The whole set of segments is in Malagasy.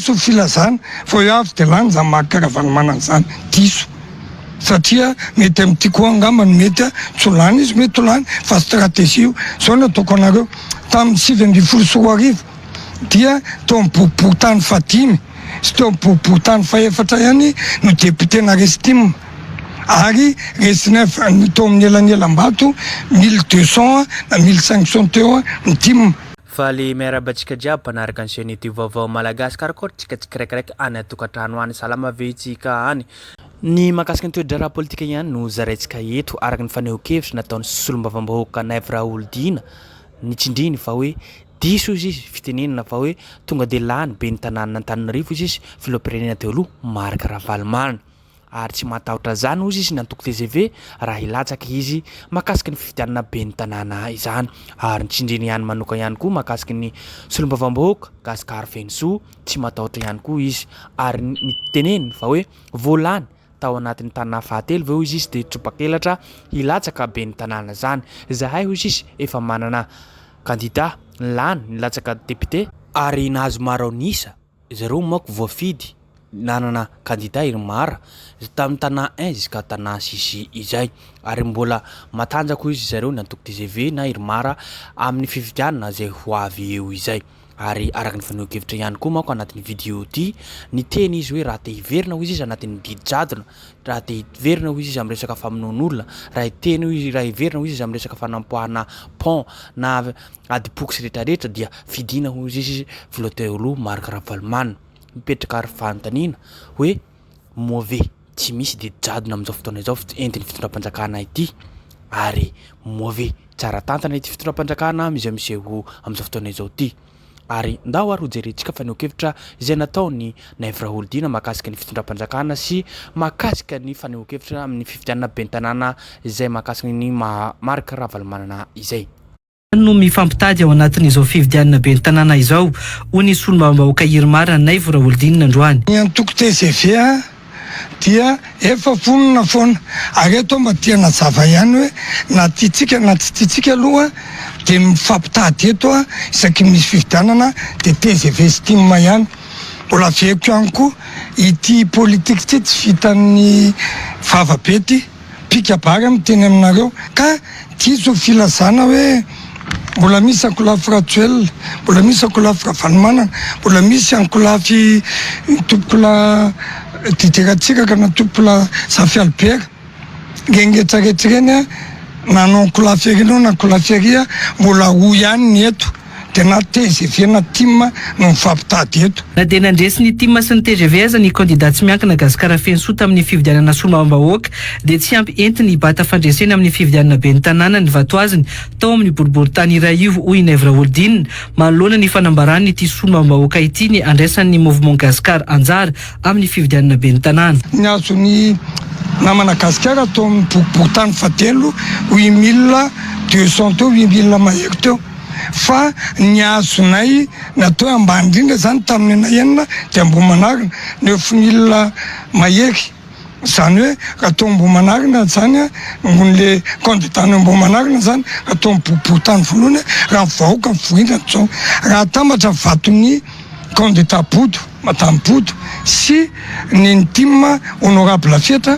Diso filazana fa hoe avy dia lany izany Marc Ravalomanana izany. Diso. Satria mety amin'ity koa angamba no mety tsy ho lany izy, mety ho lany fa stratégie io. Izao no ataoko anareo, tamin'ny 2019 dia teo amin'ny boriborintany fahadimy sy teo amin'ny boriborintany fahefatra ihany no député naresy tim ary resinay teo amin'ny elanelam-bato 1200 na 1500 teo ny tim. Faly miarahaba antsika jiaby mpanaraka ny chaîne youtube vaovao malagasy karakôry tsika tsikiraikiraiky any an-tokantrano any salama ve tsika any. Ny mahakasika ny toe-draharaha politika ihany no zaraintsika eto araka ny fanehoan-kevitra nataon'ny solombavambahoaka Naivo Raholdina nitsindriny fa hoe diso izy izy fitenenana fa hoe tonga dia lany ben'ny tanànan'Antananarivo izy izy filoham-pirenena teo aloha Marc Ravalomanana. Ary tsy matahotra izany hozy izy ny antoko tgv raha hilatsaka izy mahakasika ny fifidianana ben'ny tanàna izany. Ary nitsindriny ihany manoka ihany koa mahakasika ny solombavambahoaka Gascar Fenosoa, tsy matahotra ihany koa izy. Ary niteneniny fa hoe voalany tao anatin'ny tanàna fahatelo ve hozy izy dia tsopakelatra hilatsaka ben'ny tanàna izany. Izahay hozy izy efa manana kandida lany nilatsaka député ary nahazo maro an'isa. Zareo manko voafidy nanana kandida IRMAR tamin'ny tanà un jusqu'à tanà six izay ary mbola matanjaka hoy izy zareo ny antoko tgv na IRMAR amin'ny fifidianana izay ho avy eo izay ary araka ny fanehoan-kevitra ihany koa manko anatin'ny video ity niteny izy hoe raha te hiverina hoy izy anatin'ny didy jadona raha te hiverina hoy izy amin'ny resaka famonoan'olona raha hiteny hoy izy raha hiverina hoy izy amin'ny resaka fanampoahana pont na Adim-poko sy retraretra dia fidina hoy izy filoha teo aloha Marc Ravalomanana. Mipetraka ary fanontaniana hoe moa ve tsy misy didy jadona amin'izao fotoana izao entin'ny fitondram-panjakana ity ary moa ve tsara tantana ity fitondram-panjakana izay miseho amin'izao fotoana izao ity? Ary ndao ary hojerentsika fanehoan-kevitra izay nataon'i Naivo Raholdina mahakasika ny fitondram-panjakana sy mahakasika ny fanehoan-kevitra amin'ny fifidianana ben'ny tanàna izay mahakasika ny Marc Ravalomanana izay. no mifampitady ao anatin'izao fifidianana ben'ny tanàna izao, hoy ny solombavambahoaka Irmar Naivo Raholdina androany. Ny antoko tgv dia efa vonona foana ary eto aho mba te hanazava ihany hoe na tiantsika na tsy tiantsika aloha dia ny mifampitady eto isaky ny misy fifidianana dia tgv sy tim ihany. Mbola averiko ihany koa ity politique ity tsy vitan'ny vava be ity. Mpikabary aho miteny aminareo ka diso filazana hoe mbola misy ankolafy Rajoelina, mbola misy ankolafy Ravalomanana, mbola misy ankolafy tompokolahy Didier Ratsiraka na tompokolahy Zafy Albert. Ireny rehetra rehetra ireny na hanao ankolafy ery ianao na ankolafy ery mbola roa ihany ny eto. Dia na tgv na tim no mifampitady eto. Na dia nandresy ny tim sy ny tgv aza ny kandida tsy miankina Gasikara Fenosoa tamin'ny fifidianana solombavambahoaka dia tsy ampy entiny hibata fandresena amin'ny fifidianana ben'ny tanàna ny vatoaziny tao amin'ny boriborintany iray io hoy i Naivo Raholdina manoloana ny fanambaran'ity solombavambahoaka ity ny handraisan'ny Mouvement Gascar anjara amin'ny fifidianana ben'ny tanàna. Ny azon'ny namana Gasikara tao amin'ny boriborintany fahatelo 8200 teo, 8000 mahery teo. Fa ny azonay natao hoe ambany indrindra izany tamin'ny anay enina dia Ambohimanarina, 9000 mahery. Izany hoe raha tao Ambohimanarina izany, le candidat ny Ambohimanarina izany raha tao amin'ny boriborintany voalohany, raha ny vahoaka ny voaindra izao. Raha atambatra vaton'ny candidat Bodo, Madame Bodo, sy ny tim Honorable Fetra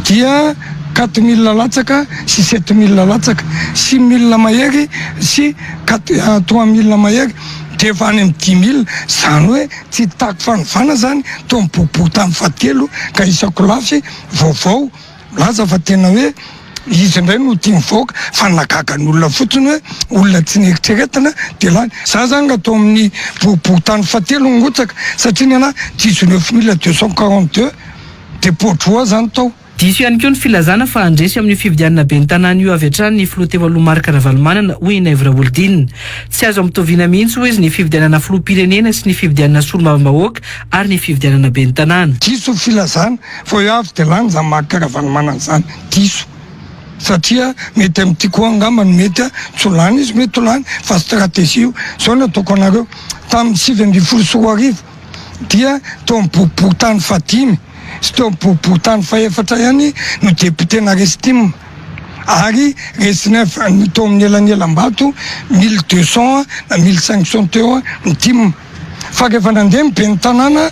dia 4000 latsaka sy 7000 latsaka, 6000 mahery sy 3000 mahery dia efa any amin'ny 10000, izany hoe tsy hitaky fanovana izany tao amin'ny boriborintany fahatelo ka isan-kolafy vaovao. Milaza fa tena hoe izy indray no tia mivoaka fa nahagaga ny olona fotsiny hoe olona tsy nieritreretina dia lany. Za zany raha tao amin'ny boriborintany fahatelo no nirotsaka satria ny anahy 19242 dia poa-droa zany tao. Diso ihany koa ny filazana fa handresy amin'io fifidianana ben'ny tanàna io avy hatrany ny filoha teo aloha Marc Ravalomanana, hoy i Naivo Raholdina. Tsy azo ampitoviana mihitsy, hoy izy, ny fifidianana filoham-pirenena sy ny fifidianana solombavambahoaka ary ny fifidianana ben'ny tanàna. Diso ny filazana fa hoe avy dia lany izany Marc Ravalomanana izany. Diso. Satria mety amin'ity koa angamba no mety tsy ho lany izy, mety ho lany fa stratégie io. Izao no ataoko anareo, tamin'ny 2019 dia teo amin'ny boriborintany fahadimy sy teo amin'ny boriborintany fahefatra ihany no député naresy tim ary resinay teo amin'ny elanelam-bato 1200 na 1500 teo ny tim. Fa rehefa nandeha ny ben'ny tanàna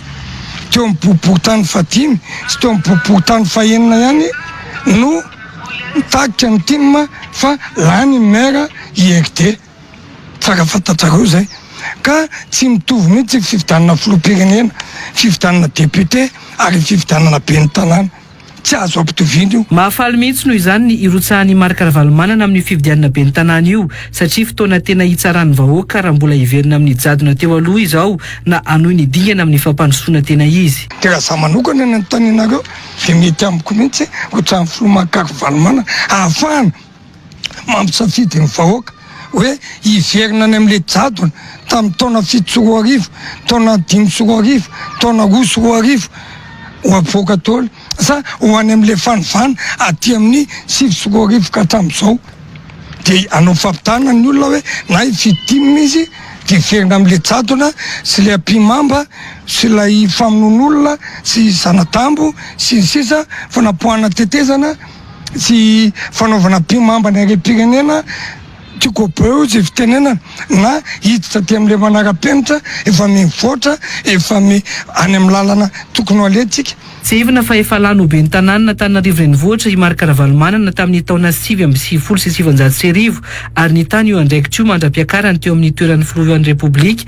teo amin'ny boriborintany fahadimy sy teo amin'ny boriborintany fahenina ihany no nitarika ny tim fa lany ny maire IRD. Tsara fantatrareo izay. Ka tsy mitovy mihitsy ny fifidianana filoham-pirenena, fifidianana député ary fifidianana ben'ny tanàna. Tsy azo ampitoviana io. Mahafaly mihitsy noho izany ny hirotsahan'i Marc Ravalomanana amin'io fifidianana ben'ny tanàna io satria fotoana tena hitsaran'ny vahoaka raha mbola hiverina amin'ny jadona teo aloha izao na hanohy ny dingana amin'ny fampandrosoana tena izy. Dia raha za manokana no anontanianareo dia mety amiko mihitsy hotsahan'ny filoha Marc Ravalomanana ahafahana mampisafidy ny vahoaka hoe hiverina any amin'ilay jadona tamin'ny taona 2007, taona 2005, taona 2002 ho avoaka daholo sa ho any amin'ilay fanovana aty amin'ny 2009 ka hatramin'izao dia hanao fampitahana ny olona hoe na hifidy tim izy dia hiverina amin'ilay jadona sy ilay ampihimamba sy ilay famonoan'olona sy zanatambo sy ny sisa fanapoahana tetezana Tsy fanaovana ampihimamba ny harem-pirenena tiako be hoy izay fitenenana na hiditra aty amin'ilay manara-penitra efa mivoatra efa mi any amin'ny lalana tokony ho alehantsika. Tsiahivina fa efa lany ho ben'ny tanànan'Antananarivo Renivohitra i Marc Ravalomanana tamin'ny taona 1999 ary nitana io andraikitra io mandra-piakarany teo amin'ny toeran'ny filohan'ny Repoblika.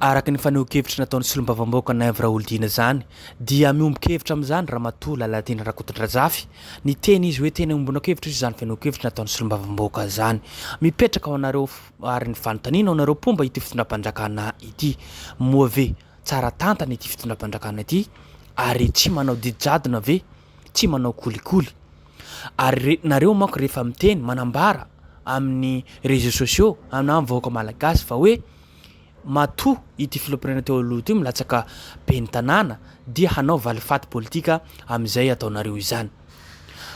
Araka ny fanehoan-kevitra nataon'ny solombavambahoaka Naivo Raholdina izany dia miombon-kevitra amin'izany Ramatoa Lalatiana Rakotondrazafy. Niteny izy hoe tena iombonako hevitra izy izany fanehoan-kevitra nataon'ny solombavambahoaka izany. Mipetraka ho anareo ary ny fanontaniana ho anareo mpomba ity fitondram-panjakana ity. Moa ve tsara tantana ity fitondram-panjakana ity ary tsy manao didy jadona ve? Tsy manao kolikoly? Ary re, nareo manko rehefa miteny, manambara amin'ny réseaux sociaux na amin'ny vahoaka malagasy fa hoe Matoa ity filoham-pirenena teo aloha ity milatsaka ben'ny tanàna dia hanao valifaty politika amin'izay ataonareo izany.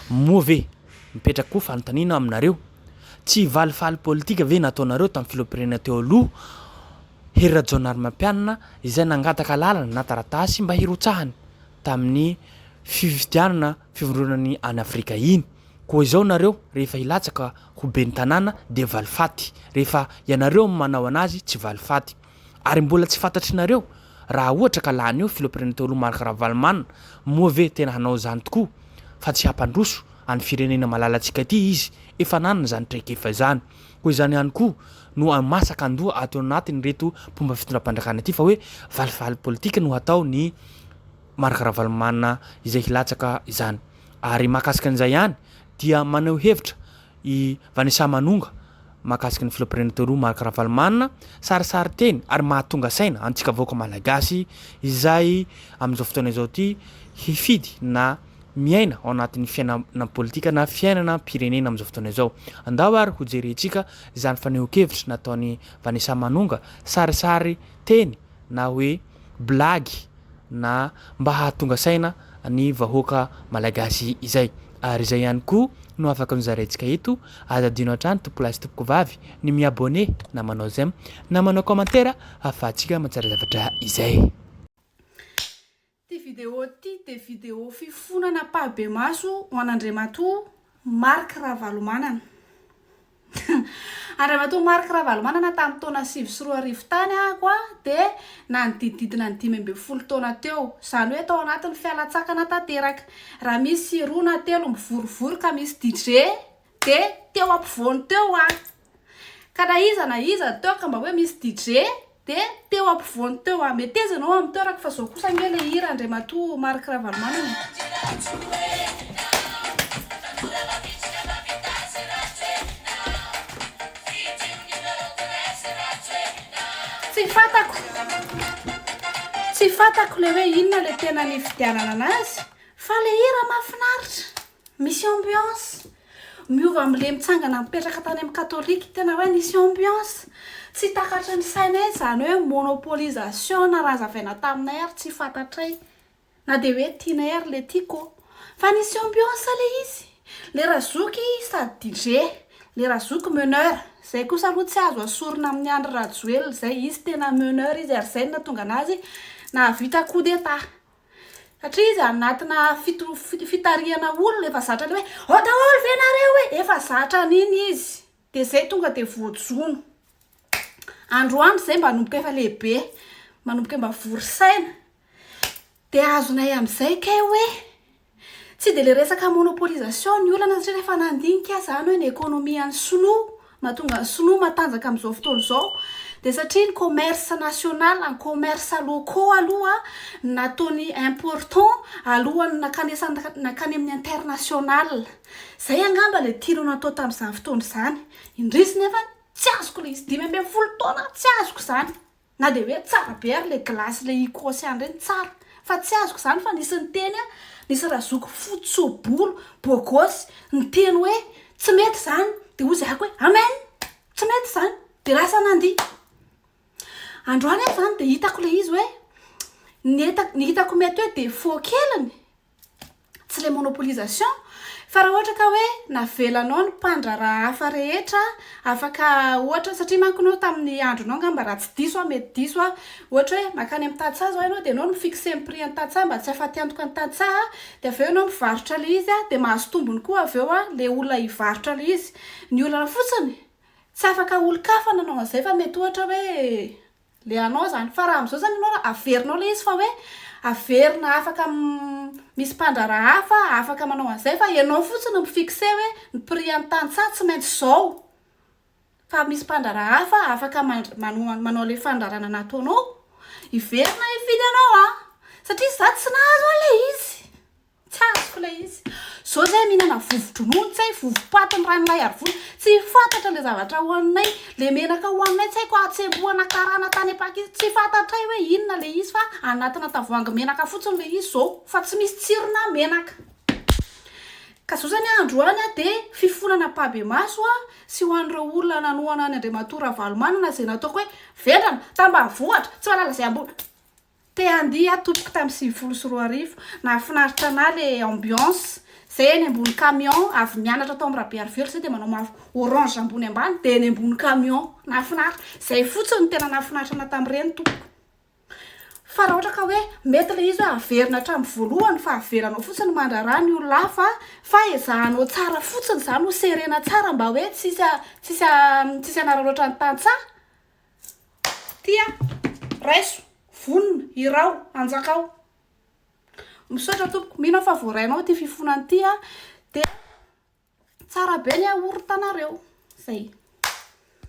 Moa ve, mipetraka koa fanontaniana aminareo, tsy valifaly politika ve nataonareo tamin'ny filoham-pirenena teo aloha Hery Rajaonarimampianina izay nangataka alalana na taratasy mba hirotsahany tamin'ny fifidianana fivondronany any Afrika iny? Koa izao nareo rehefa hilatsaka ho ben'ny tanàna dia valifaty, rehefa ianareo manao anazy tsy valifaty. Ary mbola tsy fantatrinareo raha ohatra ka lany eo filoham-pirenena teo aloha Marc Ravalomanana, moa ve tena hanao izany tokoa fa tsy hampandroso any firenena malalantsika ity izy efa nanana izany traikefa izany. Koa izany ihany koa no masaka andoha ato anatin'ireto mpomba fitondram-panjakana ity fa hoe valifaly politika no hatao ny Marc Ravalomanana izay hilatsaka izany. Ary mahakasika an'izay ihany dia maneho hevitra i Vanessa Manonga mahakasika ny filoham-pirenena teo aloha Marc Ravalomanana, sarisarin-teny ary mahatonga saina antsika vahoaka malagasy izay amin'izao fotoana izao ity hifidy na miaina ao anatin'ny fiainana politika na fiainana pirenena amin'izao fotoana izao. Andao ary hojerentsika izany fanehoan-kevitra nataon'i Vanessa Manonga, sarisarin-teny na hoe blagy na mba hahatonga saina ny vahoaka malagasy izay. Ary izay ihany koa no afaka nozaraintsika eto, aza adino hatrany tompokolahy sy tompokovavy ny mi-abonner na manao j'aime na manao commentaire ahafahantsika mahatsara zavatra izay. Ity vidéo ity dia vidéo fifonana ampahibemaso ho an'Andriamatoa Marc Ravalomanana. Andriamatoa Marc Ravalomanana tamin'ny taona 2009 tany ahako dia nanodidididina ny 15 taona teo. Izany hoe tao anatin'ny fialan-tsakana tanteraka. Raha misy roa na telo mivorivory ka misy DJ dia teo ampovoany teo aho. Ka na iza na iza teo ka mba hoe misy DJ dia teo ampovoany teo aho. Meteza ianao amin'ny toerako fa zao kosa ange ilay hira Andriamatoa Marc Ravalomanana e. Tsy fantako, tsy fantako ilay hoe inona ilay tena nifidianana anazy fa ilay hira mahafinaritra. Misy ambiance. Miova amin'ilay mitsangana mipetraka tany amin'ny katolika. Tena hoe nisy ambiance. Tsy takatry ny sainay izany hoe monopolisation na raha hazavaina taminay ary tsy fantatray. Na dia hoe tianay ary ilay tiako. Fa nisy ambiance ilay izy. Ilay razoky sady DJ. Ilay razoky meneur. Izay kosa aloha tsy azo asorina amin'i Andry Rajoelina izay. Izy tena meneur izy ary izay no nahatonga an'azy nahavita coup d'Etat. Satria izy anatina fitarihana olona efa zatra le hoe ao daholo ve nareo e! Efa zatra an'iny izy. Dia zay tonga dia voajono. Androany zay mba hanomboka efa lehibe. Manomboka mba vory saina. Dia azonay amin'izay kay hoe tsy dia ilay resaka monopolisation ny olana satria rehefa nandinika aho izany hoe ny économie an'ny sinoa, mahatonga ny sinoa matanjaka amin'izao fotoana izao dia satria ny commerce national, ny commerce locaux aloha no nataony important alohan'ny nankanesany nankany amin'ny international. Izay angamba ilay tianao natao tamin'izany fotoana izany. Indrisy nefa tsy azoko ilay izy, 15 taona tsy azoko izany. Na dia hoe tsara be ary le glace le Icos ihany ireny tsara fa tsy azoko izany fa nisy niteny aho, nisy razoky fotsy bolo, beau gosse, niteny hoe tsy mety izany dia hoy zahako hoe amen! tsy mety izany dia lasa nandihy. Androany aho izany dia hitako ilay izy hoe ny ny hitako mety hoe défaut keliny tsy le monopolisation fa raha ohatra ka hoe navelanao ny mpandraharaha hafa rehetra afaka ohatra satria manko ianao tamin'ny andronao angamba raha tsy diso aho mety diso aho ohatra hoe mankany amin'ny tantsaha zao ianao dia ianao no mi-fixer ny prix an'ny tantsaha mba tsy hahafaty antoka ny tantsaha dia avy eo ianao mivarotra ilay izy dia mahazo tombony koa avy eo le olona hivarotra ilay izy ny olana fotsiny tsy afaka olon-kafa nanao an'izay fa mety ohatra hoe Le anao zany. Fa raha amizao zany ianao raha averinao le izy fa hoe averina afaka misy mpandraharaha hafa afaka manao an'izay fa ianao fotsiny no mi-fixer hoe ny prix an'ny tantsaha tsy maintsy zao. Fa misy mpandraharaha hafa afaka manao le fandraharana nataonao, hiverina hividy anao an! Satria za tsy nahazo an'le izy. Tsy azoko ilay izy. Zao zay mihinana vovo-dronono tsy hay, vovo-paty ny rainilaiarivony, tsy fantatra ilay zavatra hohaninay, le menaka hohaninay tsy haiko hatsembohana karana tany Pakistan, tsy fantatray hoe inona ilay izy fa anatina tavoahangy menaka fotsiny ilay izy zao fa tsy misy tsirona menaka. Ka zao zany androany dia fifonana ampahibemaso sy ho an'ireo olona nanohana an'i Andriamatoa Ravalomanana izay nataoko hoe vendrana, tambanivohitra, tsy mahalala izay ambony. Te handihy aho tompoko tamin'ny 2090, nahafinaritra anah le ambiance, zay eny ambony camion, avy mianatra tao amin'ny Rabearivelo zay de manao mavo orange ambony ambany de eny ambony camion, nahafinaritra, zay fotsiny no tena nahafinaritra anah tamin'ireny tompoko. Fa raha ohatra ka hoe mety le izy hoe averina hatramin'ny voalohany fa avelanao fotsiny mandrara ny olona hafa fa ezahanao tsara fotsiny zany ho serena tsara mba hoe tsisy tsisy tsisy hanararaotra ny tantsaha, Tia, raiso, vonona, iraho, anjakao. Misaotra tompoko, mino aho fa voarainao ity fifonana ity a, dia tsara be ny yaourt-nareo. Zay.